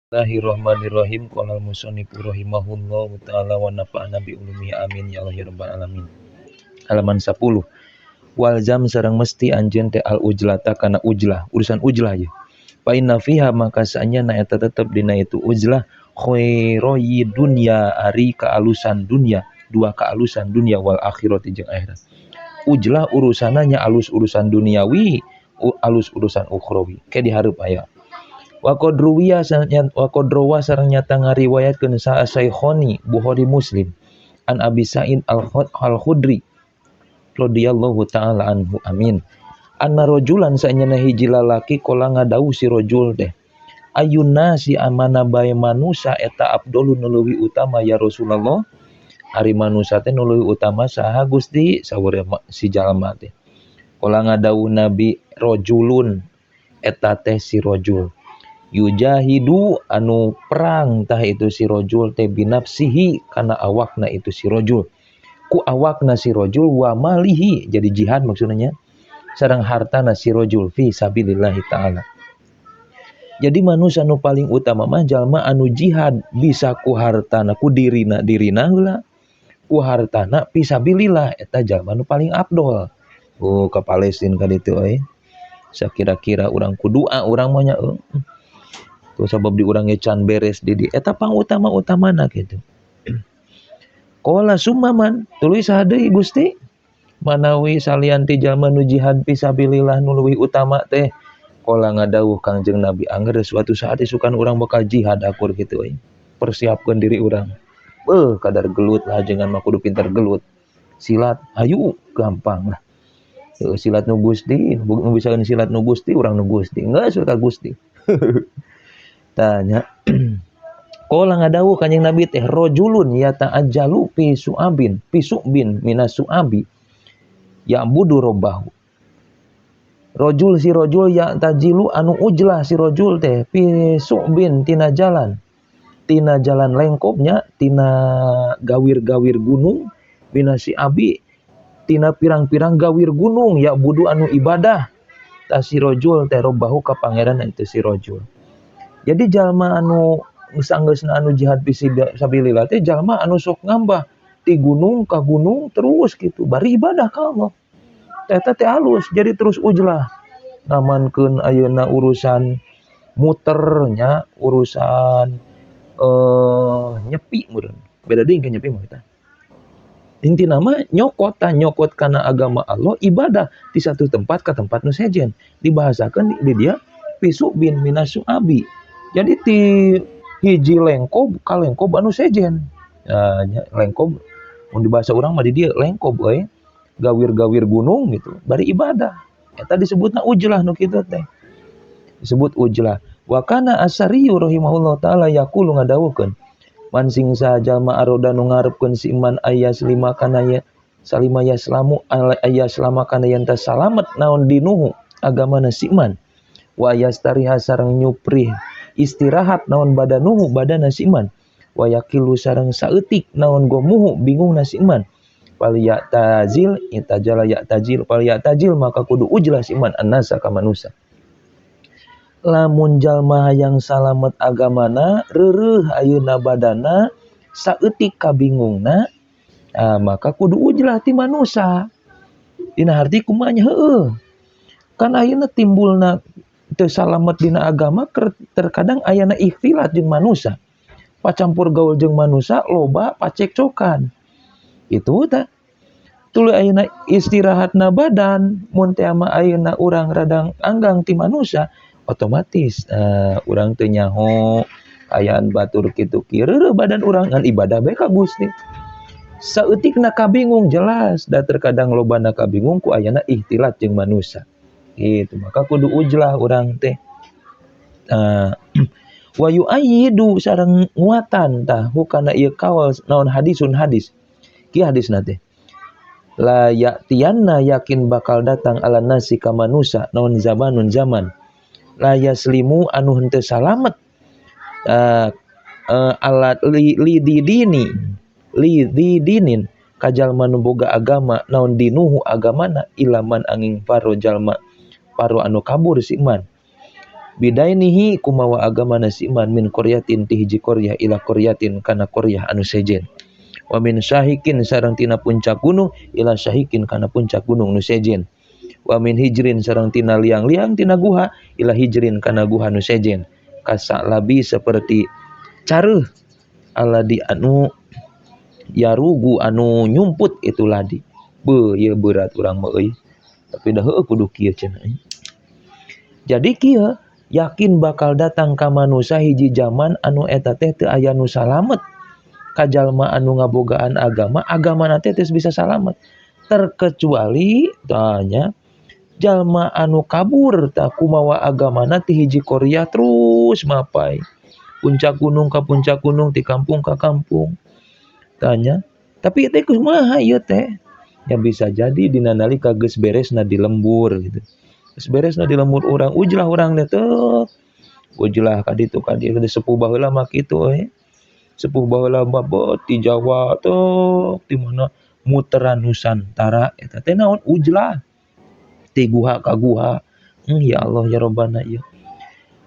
Bismillahirrahmanirrahim. Qala al-musannif rahimahullahu taala wa nafa'ana bi ulumihi, amin ya Allah ya rabbal alamin. Halaman 10. Walzam sareng mesti anjeun teh al ujlata kana ujlah, urusan ujlah ya. Fa inna fiha, maka saenyana eta tetep dina itu ujlah, khairoyi dunya, ari kaalusan dunya, dua kaalusan dunya, wal akhirati jeung akhirat. Ujlah urusananya alus urusan duniawi, alus urusan ukhrawi. Ke dihareup aya. Wa qad ruwiya, wa qad rawa, sareng nyata ngariwayatkeun saha Syekhoni, Bukhari Muslim, an Abi Sa'id Al-Khudri radhiyallahu taala anhu, amin, anna rajulan, saenyana hiji lalaki, qala, ngadawuh si rajul teh, ayyun nasi, amana bae manusa eta, afdalu, nu leuwih utama, ya Rasulullah? Ari manusa teh nu leuwih utama saha, Gusti? Saur si jalma teh. Qala, ngadawuh Nabi, rajulun, eta teh si rajul, yujahidu, anu perang tah itu si rojul teh, binafsihi, kana awakna itu si rojul, ku awakna si rojul, wa malihi, jadi jihad maksudnya, sareng hartana si rojul, fi sabilillahi ta'ala. Jadi manusia nu paling utama mah jalma anu jihad bisa ku hartana, ku dirina, dirina heula, ku hartana, fi sabilillah. Eta jalma nu paling afdol. Oh, ke Palestina ka ditu euy. Sakira-kira urang ku doa urang mah nya. Tuh, sabab di urang can beres di di eta pang utama-utamana gitu. Qala summa man, tuluy saha deui, Gusti, manawi salian ti jalma nu jihad fisabilillah nu leuwih utama teh? Qala, ngadawuh Kangjeng Nabi, angger suatu saat isukan urang bakal jihad akur gitu euy. Persiapkeun diri urang. Beuh, kadar gelut lah, jangan mah kudu pintar gelut. Silat hayu gampang lah. Silat nu Gusti, nu bisa silat nu Gusti, urang nu Gusti. Geus ka Gusti. Tanya. Qala, ngadawuh Kanjeng Nabi teh, rajulun yata'ajjalu fi su'abin, fi su'bin minas su'abi ya'budu robbahu. Rojul, si rojul, ya'tajilu, anu ujlah si rojul teh, fi su'bin, tina jalan, tina jalan lengkopnya, tina gawir-gawir gunung, minas syi'abi, tina pirang-pirang gawir gunung, ya'budu, anu ibadah ta si rojul teh, robbahu, ka pangeran itu si rojul. Jadi jalma anu sanggeusna anu jihad fisabilillah teh jalma anu sok ngambah ti gunung ka gunung terus gitu, bari ibadah ka Allah. Eta teh halus, jadi terus ujlah ngamankeun ayeuna urusan muternya, urusan nyepi meureun. Beda deui ke nyepi mah kita. Intina mah nyokot tah, nyokot kana agama Allah, ibadah di satu tempat ke tempat nu sejen. Dibahasakeun di dia fi su'bin minas syu'abi. Jadi ti hiji lengkob ka lengkob anu sejen. Nah, lengkob mun di bahasa urang mah di dieu lengkob euy. Gawir-gawir gunung gitu, bari ibadah. Eta disebutna ujlah nu kitu teh. Disebut ujlah. Wa kana asariyu rahimahullah taala yaqulu, ngadawuhkeun, man, sing saha jalma, aroda, nu ngarepkeun si man, ayyaslima kana ya salima yaslamu, ayyaslama, kana yen salamet naon, dinuhu, agamana si man, wa yastariha, sareng nyuprih istirahat naon, badanuhu, badana si man, wa yaqilu, sareng saeutik naon, gomuhu, bingungna si man, falya'tazil, itajala ya'tazil, falya'tazil, maka kudu ujlah si man, annasa, ka manusa. Lamun jalma hayang salamet agamana, reureuh ayeuna badana, saeutik kabingungna, maka kudu ujlah ti manusa. Dina harti kumaha? Heueuh, kan ayeuna timbulna teu salamet dina agama terkadang ayana ikhtilat jeung manusa, pacampur gaul jeung manusa, loba pacekcokan itu tah. Tuluy ayeuna istirahatna badan, mun teh mah ayeuna urang radang anggang ti manusa, otomatis urang teu nyaho ayaan batur kitu kieu, reureuh badan urang, ngan ibadah bae ka Gusti. Saeutikna kabingung jelas da terkadang lobana kabingung ku ayana ikhtilat jeung manusa gitu, maka kudu ujlah urang teh. Wa yu'ayyidu, sareng nguatan tah hukana ieu kaul naon, hadisun, hadis. Kieu hadisna teh, la ya'tiyanna, yakin bakal datang, ala nasi, ka manusa naon, zamanun, zaman, la yaslimu, anu henteu salamet, alat li lidini li dinin, ka jalma nu boga agama naon, dinuhu, agamana, ilaman, angin faro, jalma faro, anu kabur si man. Bidainihi kumawa agama na si iman min qaryatin ti hiji qaryah ila qaryatin kana qaryah anu sejen. Wa min syahikin sareng tina puncak gunung ila syahikin kana puncak gunung nu sejen. Wa min hijrin sareng tina liang-liang tina guha ila hijrin kana guha nu sejen. Kasalabi seperti careuh aladi anu yarugu anu nyumput itu ladi. Beuh ieu berat urang mah euy. Tapi dah heueuh kudu kieu cenah. Jadi kieu yakin bakal datang ka manusia hiji zaman anu eta teh teu aya nu salamet. Ka jalma anu ngabogaan agama, agamana teh teu bisa salamet. Terkecuali tanya jalma anu kabur tah kumawa agamana ti hiji Korea terus mapai. Puncak gunung ka puncak gunung, ti kampung ka kampung. Tanya, tapi teh kumaha ieu teh? Ya bisa jadi dina nalika geus beresna di lembur gitu. Geus beresna di lembur urang, ujlah urang teh teu. Ujlah ka ditu ka dieu sepuh baheula mah kitu euy. Sepuh baheula mah beuh ti Jawa teu ti mana muteran Nusantara eta teh naon ujlah. Ti guha ka guha. Ya Allah ya Rabbana ieu.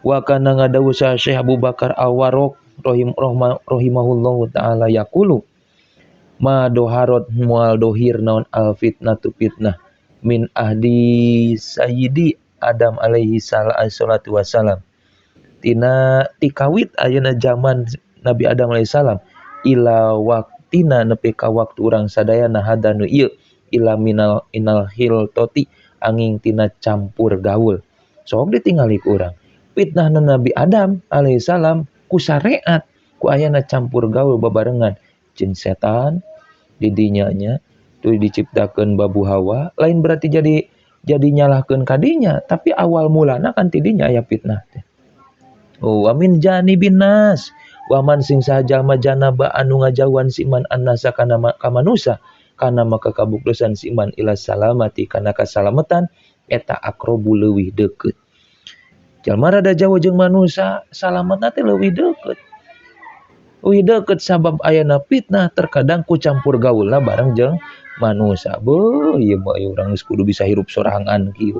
Wa kana ngadawuh Syekh Abu Bakar Al-Warraq rahimahullahu taala yaqulu ma doharot mual dohir naon al fitnatu fitnah min ahdi sayyidi Adam alaihi salatu wassalam tina tikawit ayeuna zaman Nabi Adam alaihi salam ila waktina nepi ka waktu urang sadayana hadanu ieu ila minal inal hiltoti angin tina campur gaul. Sok ditingali ku urang fitnah Nabi Adam alaihi salam ku syariat ku ayana campur gaul babarengan jin setan didinya nya tuh diciptakeun babu Hawa lain berarti jadi nyalahkeun kadinya tapi awal mulana kan tidinya aya fitnah teh. Oh wa min janibin nas wa man sing saha jalma janaba anu ngajauhan si iman annasa kana ka manusa kana maka kabuktosan si iman ila salamati kana kasalametan eta akrobu leuwih deukeut. Jalma rada jauh jeung manusa salametna teh leuwih deukeut. Leuwih deukeut sabab ayana fitnah terkadang ku campur gaulna bareng jeung manusa. Beuh ieu mah urang geus kudu bisa hirup sorangan kieu.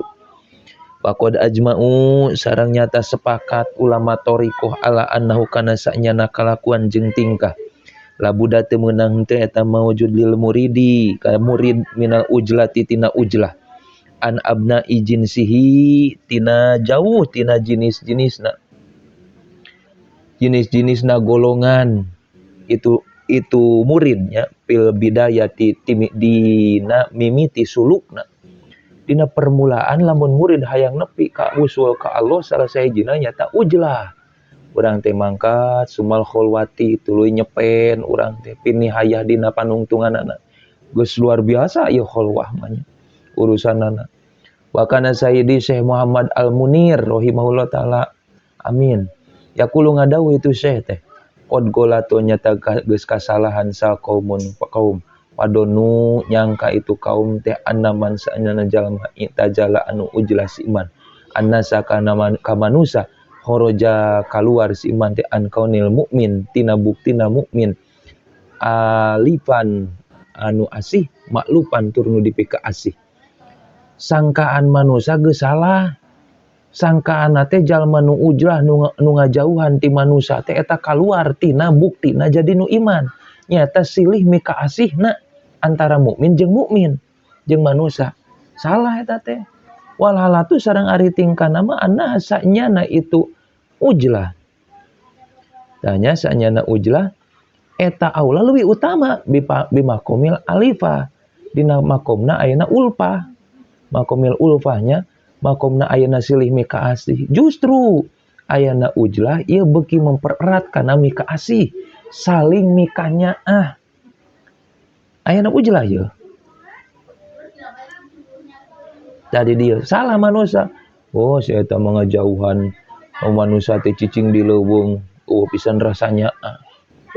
Faqad ajma'u sareng nyata sepakat ulama thariqah ala annahu kana sanyana kalakuan jeung tingkah. Labuda teu meunang teh eta maujud lil muridi ka murid minal ujlati tina ujlah. An abna jinsihi tina jauh tina jenis-jenisna. Jenis-jenisna golongan itu muridnya fil bidayati dina mimiti sulukna. Dina permulaan lamun murid hayang nepi ka usul ka Allah salah sahijina nyata ujlah. Urang teh mangkat sumal kholwati tuluy nyepen urang teh pinihayah dina panungtunganana. Geus luar biasa ieu kholwah mah nya urusanana. Wa kana Sayyidi Syekh Muhammad Al-Munir rahimahullah taala amin. Yaqulu ngadawuh itu Syekh teh qad golato nyata geus kasalahan sa kaumun kaum padonu nyangka itu kaum teh annaman saanyana jalma itajala anu ujlah si iman annasa kana kamanusa kharaja kaluar si iman teh an kaunil mukmin tina buktina mukmin alifan anu asih maklupan tur nu dipika asih. Sangkaan manusa geus salah. Sangkaan teh jalma nu ujlah nu ngajauhan ti manusa teh eta kaluar tina buktina jadi nu iman. Nyata silih mika asihna antara mukmin jeung mukmin jeung manusa. Salah eta teh. Walhalatu sareng ari tingkahna mah anna sanyana itu ujlah. Tanya sanyana ujlah eta aula leuwih utama bimakomil alifah. Dina makomna ayeuna ulfah. Makomil ulfahnya makomna ayeuna silih mika asih. Justru ayana ujlah ieu beuki mempererat kana mika asih, saling mikanya ah. Ayana ujlah ieu. Tadi dia salah manusia. Oh, si eta mah ngajauhan manusia teh cicing di leuweung. Oh, pisan rasanya ah.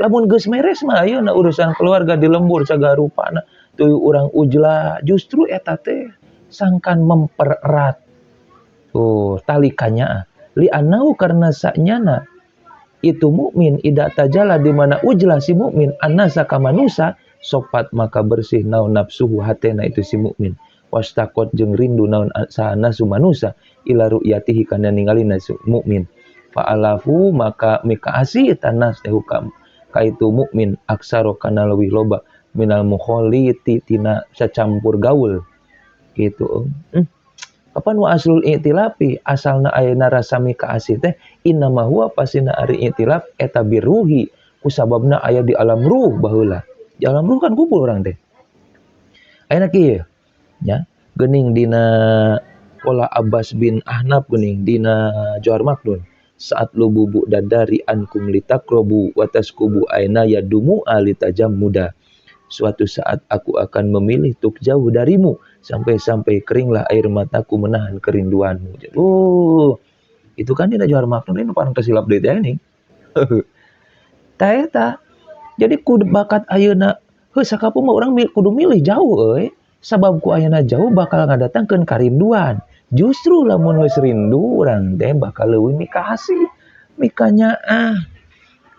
Lamun geus meres mah ayeuna urusan keluarga di lembur sagarupana. Tuluy urang ujlah justru eta teh sangkan mempererat. Oh, talikannya li anau karena sanyana itu mukmin ida tajala di mana ujlah si mukmin annasa kamanusa sopat maka bersih nau nafsuhu hatena itu si mukmin. Wastaqot jeung rindu naon sahana manusa ila ru'yatihi kana ningalina mukmin. Fa'alafu maka mika asih tanas teh ka itu mukmin aksaro kana leuwih loba minal mukhaliti tina sacampur gaul gitu. Kapan wa aslul i'tilafi asalna ayeuna rasa mika asih teh innama huwa pasina ari i'tilaf eta biruhi kusababna aya di alam ruh baheula. Di alam ruh kan kumpul urang teh. Ayeuna kieu nya geuning dina pola Abbas bin Ahnaf geuning dina Johar Maknun saat lububu dadari ankum litakrobu wataskubu aina yadumu alitajam muda. Suatu saat aku akan memilih untuk jauh darimu sampai-sampai keringlah air mataku menahan kerinduanmu. Oh, itu kan dina Johar Maknun ini paling tersilap deui teh ini. Ta eta. Jadi kudu bakat ayeuna heuh sakapu mah urang kudu milih jauh euy. Sabab ku ayeuna jauh bakal ngadatangkeun karinduan. Justru lamun geus rindu urang teh bakal leuwih mikasih, mikanyaah.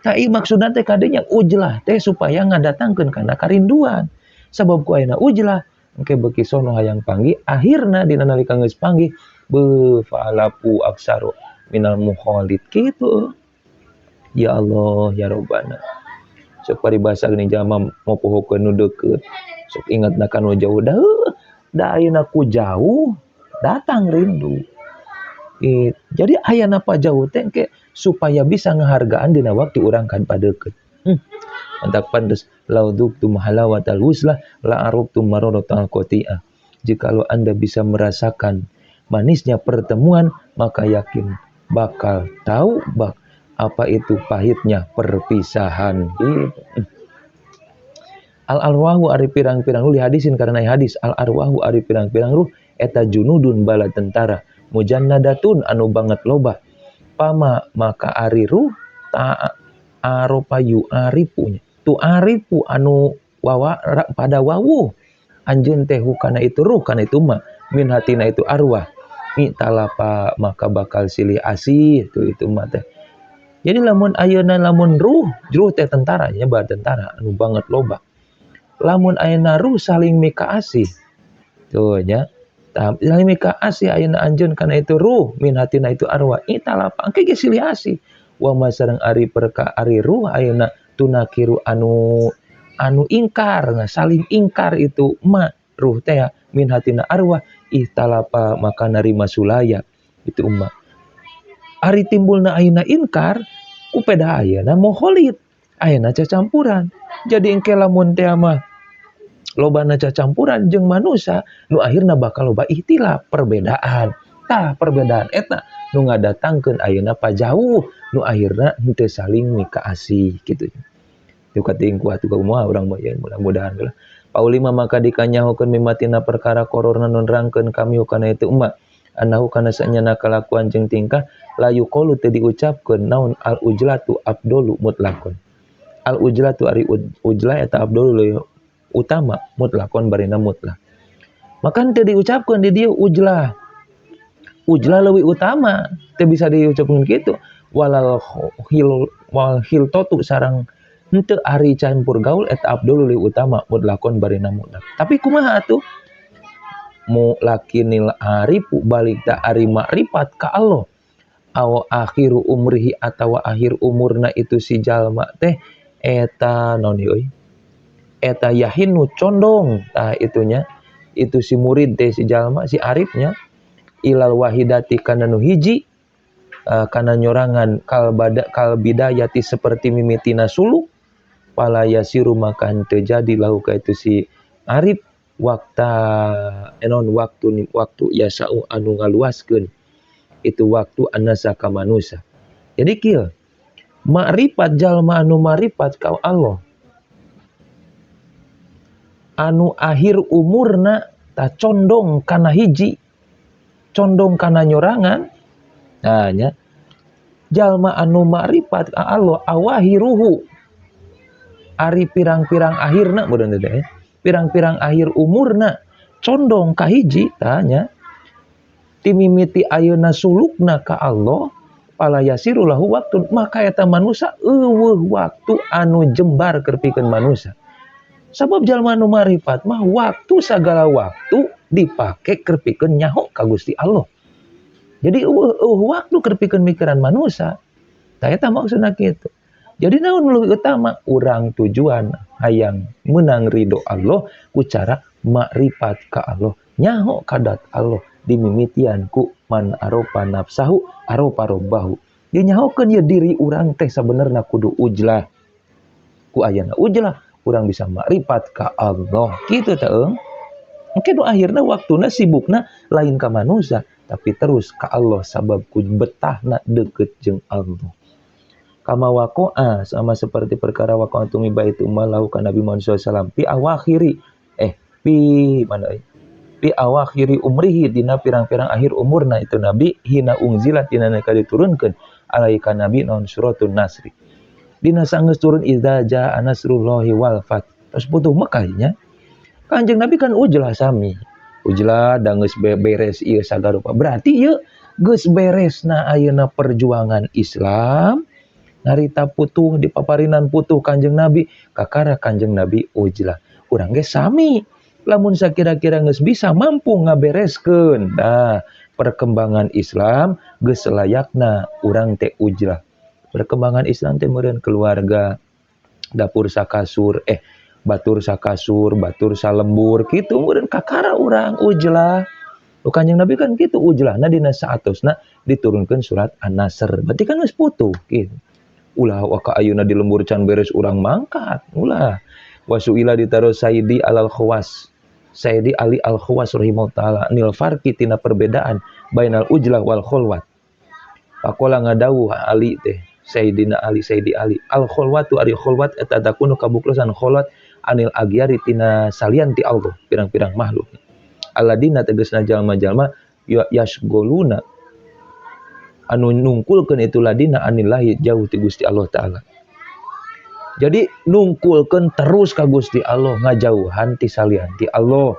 Tah ieu maksudna teh kadinya ujlah teh supaya ngadatangkeun kana karinduan. Sabab ku ayeuna ujlah engke beuki sono hayang panggih, akhirna dina nalika geus panggih beuh fa'alafu aksaru minal mukhalid kitu. Ya Allah ya Robbana. Sok paribasa geuning jalma mopohokeun nu deukeut. Sok ingatna ka nu jauh da da ayeuna ku jauh datang rindu. Jadi ayana jauh teh engke supaya bisa ngehargaan dina waktu urang kan padeukeut. Mantap pantes lau dzuktum halawatal wuslah la arabtum mararatal qati'ah. Jikalau Anda bisa merasakan manisnya pertemuan, maka yakin bakal tahu apa itu pahitnya perpisahan. Gitu. Al arwahu ari pirang-pirang ruh hadisin karena hadis al arwahu ari pirang-pirang ruh eta junudun bala tentara mujannadatun anu banget loba pama maka ari ruh ta aropa yu aripunya tu aripu anu wawa pada wawu anjeun teh kana itu ruh kana itu ma min hatina itu arwah mi talapa maka bakal silih asih tu itu mah teh. Jadi lamun ayeuna lamun ruh ruh teh tentara nya bala tentara anu banget loba lamun ayeuna ruh saling mika asih tuh nya saling mika asih ayeuna anjeun kana itu ruh min hatina itu arwah italapa engke ge silih asih wa ma sareng ari perka ari ruh ayeuna tunakiru anu anu ingkar nah, saling ingkar itu ma ruh teh min hatina arwah ihtalapa maka narima sulaya itu umma ari timbulna ayeuna ingkar ku peda ayeuna moholit ayeuna cacampuran. Jadi engke lamun teh mah lobana cacampuran jeung manusia nu akhirna bakal loba ihtilaf perbedaan. Tah perbedaan eta nu ngadatangkeun ayeuna pajauh nu akhirna henteu saling mikaasih kitu. Teu kating kuat kumaha urang mah ya mudah-mudahan lah. Paulima maka dikanyahokeun mimatina perkara kororna nu nerangkeun kami kana itu emak anahu kana sanyana kalakuan jeung tingkah la yuqalu teu diucapkeun naon al ujlatu afdalu mutlakon. Al ujlatu ari ujlah eta afdalu leuwih utama mutlakon barina mutlak. Maka teu diucapkeun di dieu ujlah. Ujlah leuwih utama teu bisa diucapkeun kitu. Walal khil wal khiltatu sareng henteu ari campur gaul eta afdalu leuwih utama mutlakon barina mutlak. Tapi kumaha atuh? Mu lakinil arifu balik ta ari makrifat ka Allah. Aw akhiru umrihi atawa akhir umurna itu si jalma teh eta naon ieu euy? Eta yahinu condong tah itunya itu si murid teh si jalma si arifnya ilal wahidati kana nu hiji kana nyorangan kalbada kalbidayati seperti mimitina suluk pala yasiru maka henteu jadi lahu ka itu si arif wakta enon waktu waktu yasau anu ngaluaskeun itu waktu anasa ka manusa. Jadi kieu makrifat jalma anu makrifat ka Allah anu akhir umurna ta condong kana hiji condong kana nyorangan nah nya jalma anu makrifat ka Allah awahiruhu ari pirang-pirang akhirna meureun teh pirang-pirang akhir umurna condong ka hiji tanya timimiti ayeuna sulukna ka Allah pala yasiru lahu waktun maka eta manusa eueuh waktu anu jembar keur pikeun manusa. Sabab jalma anu marifat mah waktu sagala waktu Dipake keur pikeun nyaho ka Gusti Allah. Jadi euweuh waktu keur pikeun mikiran manusia. Tah, eta maksudna kitu. Jadi naon leuwih utama? Urang tujuan hayang menang ridho Allah ku cara makrifat ka Allah, nyaho ka dat Allah, dimimitian ku man arofa nafsahu arofa robbahu. Dinyahokeun ye diri urang teh sabenerna kudu ujlah. Ku ayana ujlah urang bisa makrifat ka Allah. Kitu teh eung. Engke nu akhirna waktuna sibukna lain ka manusia tapi terus ka Allah, sabab ku betahna deket jeung Allah. Kama waqa'a, sama seperti perkara waqa'a tumiba itu malahu ka Nabi Muhammad SAW fi awakhiri, fi mana, fi awakhiri umrihi, dina pirang-pirang akhir umurna itu Nabi, hina unzilat, dina nalika diturunkeun alaihi ka Nabi naon Suratun Nasri. Dina sanggeus turun idza jaa nasrullahi wal fath, terus putuh Mekah nya. Kanjeng Nabi kan ujlah, sami ujlah da geus beres ieu sagarupa. Berarti ieu geus beresna ayeuna perjuangan Islam narita putuh di paparinan putuh Kanjeng Nabi, kakara Kanjeng Nabi ujlah. Urang ge sami, lamun sakira-kira geus bisa mampu ngabereskeun nah perkembangan Islam, geus layakna urang teh ujlah. Perkembangan Islam teh meureun keluarga, dapur sakasur, batur sakasur, batur salembur kitu meureun, kakara urang ujlah. Nu Kanjeng Nabi kan kitu ujlahna dina saatosna diturunkeun surat An-Nasr, berarti kan geus putuh kitu. Ulah waka ayeuna di lembur can beres urang mangkat, ulah. Wasuila ditaros Sayyidi alal Khawas, Sayyidi Ali al Khawas rahimahullah taala, anil farqi tina perbedaan bainal ujlah wal kholwat. Pakola ngadawuh Ali teh, Sayyidina Ali, Sayyidi Ali, al kholwatu ari kholwat eta takunu kabuklosan kholwat anil agyari tina salian ti Allah pirang-pirang makhluk, aladina tegasna jalma-jalma yasgoluna anu nungkulkeun itu ladina anillahi jauh ti Gusti Allah taala. Jadi nungkulkeun terus ka Gusti Allah, ngajauhan ti salian ti Allah.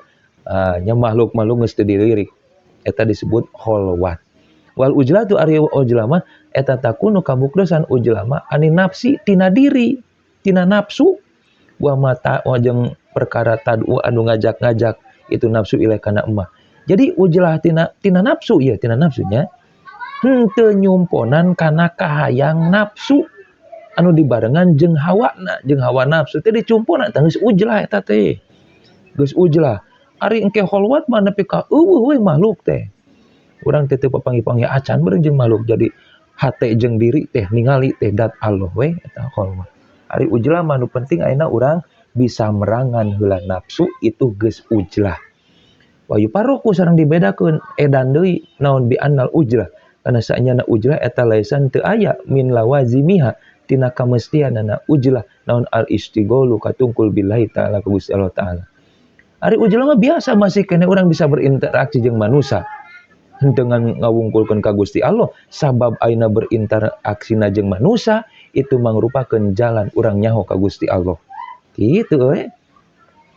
Nya makhluk-makhluk geus teu dilirik. Eta disebut kholwat. Wal ujlatu ari ujlah mah eta takunu kabuktosan ujlah mah ani nafsi tina diri, tina nafsu, wa mata wajeng perkara tad'u anu ngajak-ngajak itu nafsu ilaih kana emah. Jadi ujlah tina tina nafsu ya, tina nafsunya, henteu nyumponan kana kahayang nafsu anu dibarengan jeung hawana, jeung hawa nafsu teh dicumpona tah geus ujlah, eta teh geus ujlah. Ari engke kholwat mah nepi ka euweuh we makhluk teh, urang teh teu papanggih-panggih acan bareng jeung makhluk, jadi hate jeung diri teh ningali teh dat Allah we, eta kholwat. Ari ujlah mah nu penting ayeuna urang bisa merangan heula nafsu, itu geus ujlah. Wa yufarraqu sareng dibedakeun edan deui naon bi annal ujlah karena saenyana ujlah eta laisan teu aya min lawazimiha tina kamestianana ujlah naon al istighalu katungkul billahi taala ka Gusti Allah taala. Ari ujlah mah biasa masih kene urang bisa berinteraksi jeung manusia dengan ngawungkulkeun ka Gusti Allah, sabab ayeuna berinteraksi jeung manusia itu mangrupakeun jalan urang nyaho ka Gusti Allah. Kitu we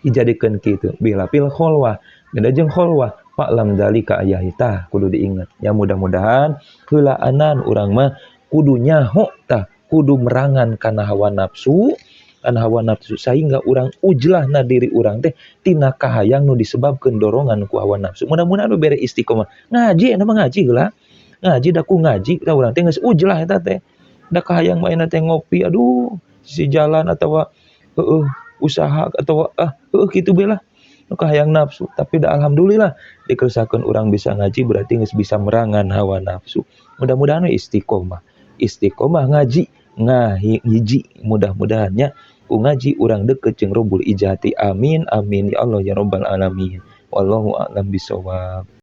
dijadikeun kitu. Bila fil kholwah, beda jeung kholwah. Fa'lam dalika ayahi, tah kudu diingat ya. Mudah-mudahan heulaanan urang mah kudu nyaho tah, kudu merangan kana hawa nafsu, kana hawa nafsu, sehingga urang ujlahna diri urang teh tina kahayang nu disebabkeun dorongan ku hawa nafsu. Mudah-mudahan nu bere istiqomah ngaji, eta mah ngaji heula, ngaji da ku ngaji tah urang teh geus ujlah. Eta teh da kahayang mah teh ngopi, aduh, sisi jalan atawa heueuh usaha atau ah heueuh kitu be lah nu kahayang nafsu. Tapi da alhamdulillah dikersakeun urang bisa ngaji, berarti geus bisa merangan hawa nafsu. Mudah-mudahan we istiqomah, istiqomah ngaji ngahiji, mudah-mudahannya ku ngaji urang deket jeung Robbul Izzati. Amin amin ya Allah ya Rabbal alamin. Wallahu a'lam bisawab.